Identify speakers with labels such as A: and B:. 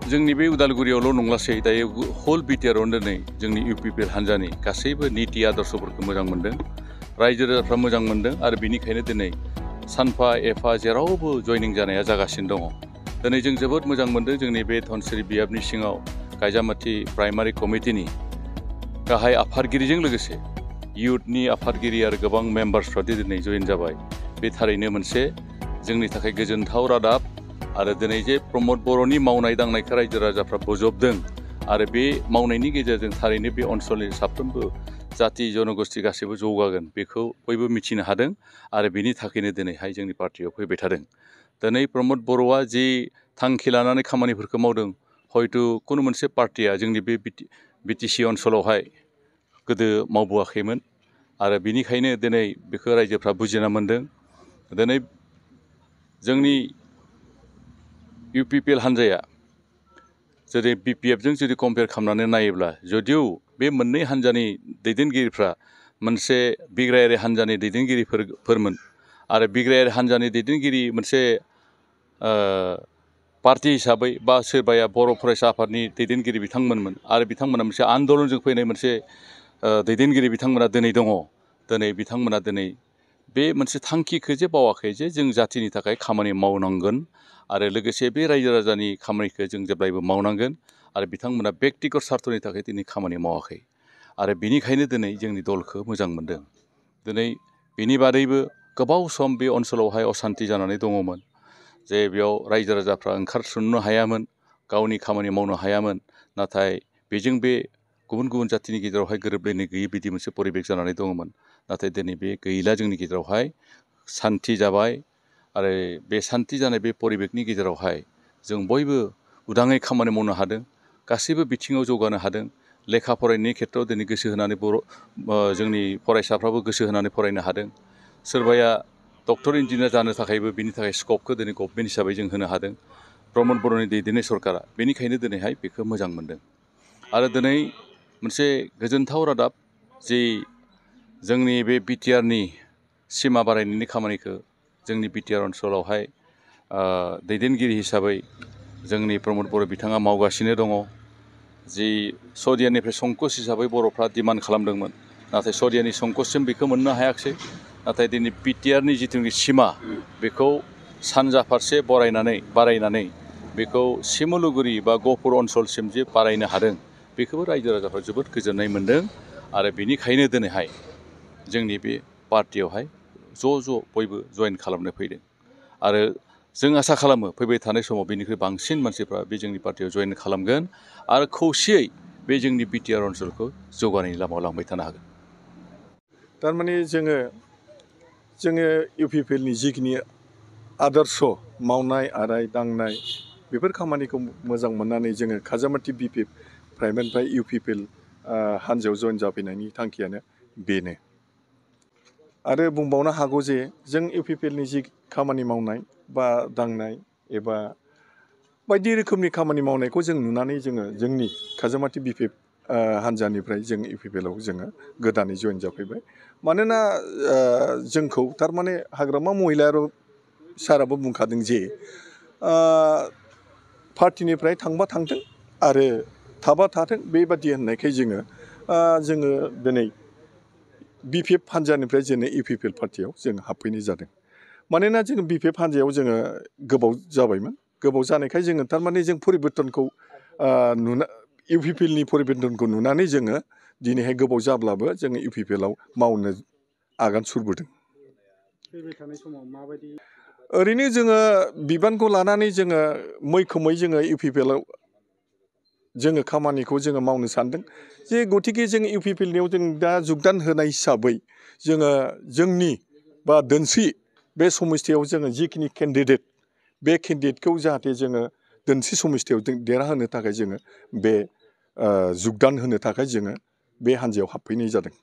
A: जोंनि बे उदालगुरियावल' नंलासै दायो हल बिटिआरावनो दिनै जोंनि इउपिपिएल हान्जानि गासैबो निति आदर्शफोरखौ मोजां मोनदों रायजो राजाफ्रा मोजां मोनदों आरो बिनिखायनो दिनै सानफा एफा जेरावबो जयनिं जानाया जागासिनो दङ दिनै जों जोबोद मोजां मोनदों जोंनि बे धनसिरि बियाबनि सिङाव गायजामाथि प्राइमारि कमिटिनि गाहाय आफादगिरिजों लोगोसे इयुथनि आफादगिरि आरो गोबां मेम्बार्सफ्रा दिनै जयेन जाबाय बे थारैनो मोनसे जोंनि थाखाय गोजोनथाव रादाब आरो दिनै जे प्रमद बर'नि मावनाय दांनायखौ रायजो राजाफ्रा बजबदों आरो बे मावनायनि गेजेरजों थारैनो बे ओनसोलनि साफ्रोमबो जाति जनगोष्ठी गासैबो जौगागोन बेखौ बयबो मिथिनो हादों आरो बेनि थाखायनो दिनैहाय जोंनि पार्टियाव फैबाय थादों दिनै प्रमद बर'आ जि थांखि लानानै खामानिफोरखौ मावदों हयथ' कुनु मोनसे पार्टिया जोंनि बे बिटिसि ओनसोलावहाय गोदो मावबोआखैमोन आरो बिनिखायनो दिनै बेखौ रायजोफ्रा बुजिना मोनदों दिनै जोंनि इउपिपिएल हान्जाया जेरै बिपिएफजों जुदि कम्पेयार खालामनानै नायोब्ला जुदिও बे मोननै हान्जानि दैदेनगिरिफ्रा मोनसे बिग्रायारि हान्जानि दैदेनगिरिफोरमोन आरो बिग्रायारि हान्जानि दैदेनगिरि मोनसे पार्टी हिसाबै बा सोरबाया बर' फरायसा आफादनि दैदेनगिरि बिथांमोनमोन आरो बिथांमोना मोनसे आन्दलनजों फैनाय मोनसे दैदेनगिरि बिथांमोना दिनै दङ दिनै बिथांमोना दिनै बे मोनसे थांखिखौ जे बावाखै जे जों जातिनि थाखाय खामानि मावनांगोन आरो लोगोसे बे रायजो राजानि खामानिखौ जों जेब्लायबो मावनांगोन आरो बिथांमोना बेक्तिगत स्वार्थनि थाखाय दिनै खामानि मावाखै आरो बिनिखायनो दिनै जोंनि दलखौ मोजां मोनदों दिनै बेनि बादैबो गोबाव सम बे ओनसोलावहाय असान्ति जानानै दङमोन जे बेयाव रायजो राजाफ्रा ओंखारस्रोननो हायामोन गावनि खामानि मावनो हायामोन नाथाय बेजों बे गुबुन गुबुन जातिनि गेजेरावहाय गोरोबलायनाय गैयै बिदि मोनसे परिबेक जानानै दङमोन नाथाय दिनै बे गैला जोंनि गेजेरावहाय सान्ति जाबाय आरो बे सान्ति जानाय बे परिबेकनि गेजेरावहाय जों बयबो उदाङै खामानि मावनो हादों गासैबो बिथिङाव जौगानो हादों लेखा फरायनायनि खेथ्रआव दिनै गोसो होनानै जोंनि फरायसाफ्राबो गोसो होनानै फरायनो हादों सोरबाया डक्टर इन्जिनियार जानो थाखायबो बिनि थाखाय स्कपखौ दिनै गभर्नमेन्ट हिसाबै जों होनो हादों प्रमद बर'नि दैदेननाय सरकारा बेनिखायनो दिनैहाय बेखौ मोजां मोनदों आरो दिनै मोनसे गोजोनथाव रादाब जि जोंनि बे बिटिआरनि सिमा बारायनायनि खामानिखौ जोंनि बिटिआर ओनसोलावहाय दैदेनगिरि हिसाबै जोंनि प्रमद बर' बिथाङा मावगासिनो दङ जि सदियानिफ्राय संकस हिसाबै बर'फ्रा डिमान्ड खालामदोंमोन नाथाय सदियानि संकससिम बेखौ मोननो हायाखिसै नाथाय दिनै बिटिआरनि जिथुनाखि सिमा बेखौ सानजा फारसे बारायनानै बेखौ सिमलुगुरि बा गहपुर ओनसोलसिम जे बारायनो हादों बेखौबो रायजो राजाफ्रा जोबोद गोजोननाय मोनदों आरो बेनिखायनो दिनैहाय जोंनि बे पार्टियावहाय ज' बयबो जयेन खालामनो फैदों आरो जों आसा खालामो फैबाय थानाय समाव बेनिख्रुइ बांसिन मानसिफ्रा बे जोंनि पार्टियाव जयेन खालामगोन आरो खौसेयै बे जोंनि बिटिआर ओनसोलखौ जौगानायनि लामायाव लांबाय थानो हागोन
B: थारमाने जोङो इउपिपिएलनि जिखिनि आदर्श मावनाय आराय दांनाय बेफोर खामानिखौ मोजां मोननानै जोङो खाजामाथि बिपिएफ प्राइमारिनिफ्राय इउपिपिएल हान्जायाव जयेन जाफैनायनि थांखियानो बेनो आरो बुंबावनो हागौ जे जों इउपिपिएलनि जि खामानि मावनाय बा दांनाय एबा बायदि रोखोमनि खामानि मावनायखौ जों नुनानै जोङो जोंनि खाजामाथि बिपिएफ हान्जानिफ्राय जों इउपिपिएलआव जोङो गोदानै जयेन जाफैबाय मानोना जोंखौ थारमाने हाग्रामा महिलारि साराबो बुंखादों जे पार्टिनिफ्राय थांबा थांथों आरो थाबा थाथों बेबादि होननायखाय जोङो दिनै बिपिएफ हान्जानिफ्राय जोङो इउपिपिएल पार्टियाव जों हाबफैनाय जादों मानोना जोङो बिपिएफ हान्जायाव जोङो गोबाव जाबायमोन गोबाव जानायखाय जोङो थारमाने जों परिबर्तनखौ इउपिपिएलनि परिबर्तनखौ नुनानै जोङो दिनैहाय गोबाव जाब्लाबो जोङो इउपिपिएलआव मावनो आगान सुरबोदों
C: फैबाय थानाय समाव माबायदि
B: ओरैनो जोङो बिबानखौ लानानै जोङो मैखोमै जोङो इउपिपिएलआव जोङो खामानिखौ जोङो मावनो सानदों जे गतिके जों इउपिपिएलनियाव जों दा जुगदान होनाय हिसाबै जोङो जोंनि बा दोनस्रि बे समस्थियाव जोङो जिखिनि केन्डिडेट बे केन्डिडेटखौ जाहाथे जोङो दोनस्रि समस्थियाव देरहाहोनो थाखाय जोङो बे जुगदान होनो थाखाय जोङो बे हान्जायाव हाबफैनाय जादों